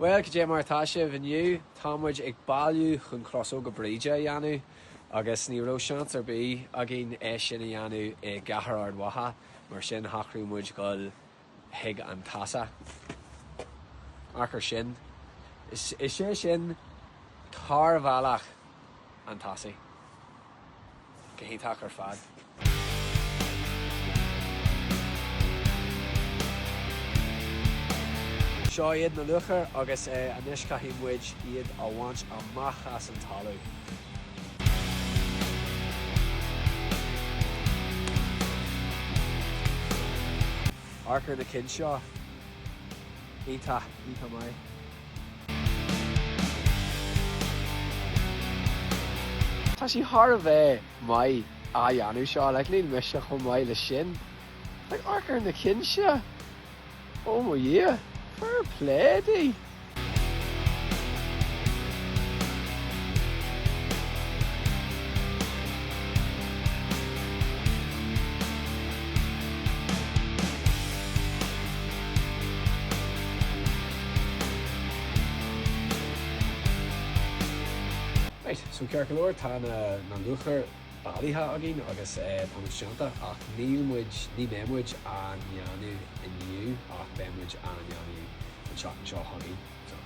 Bhuel, cad é mar atá sibh inniu? Tá muid ag bailiú chun crosóga Bríde a dhéanamh agus ní raibh seans ar bith againn é sin a dhéanamh i gcathair Ard Mhacha, mar sin shocraigh muid dhul chuig an Tassagh. Amharc ar sin. Is é sin Tarbhealach an Tasaigh. Go hiontach ar fad. Seo iad na luachair agus anois caithfidh muid iad a bhaint amach as an talamh. Amharc ar na cinn seo. Iontach, iontach maith. Tá sí thar a bheith maith á dhéanamh seo, like níl mise chomh maith le sin. Like amharc ar na cinn seo. Oh mo Dhia, fair play di! Right, so ceart go leor, tá na na luachair bailithe againn agus tá muid déanta ach níl muid, ní mbeidh muid á ndéanamh inniu ach beidh muid á ndéanamh an tseachtain seo chugainn. So.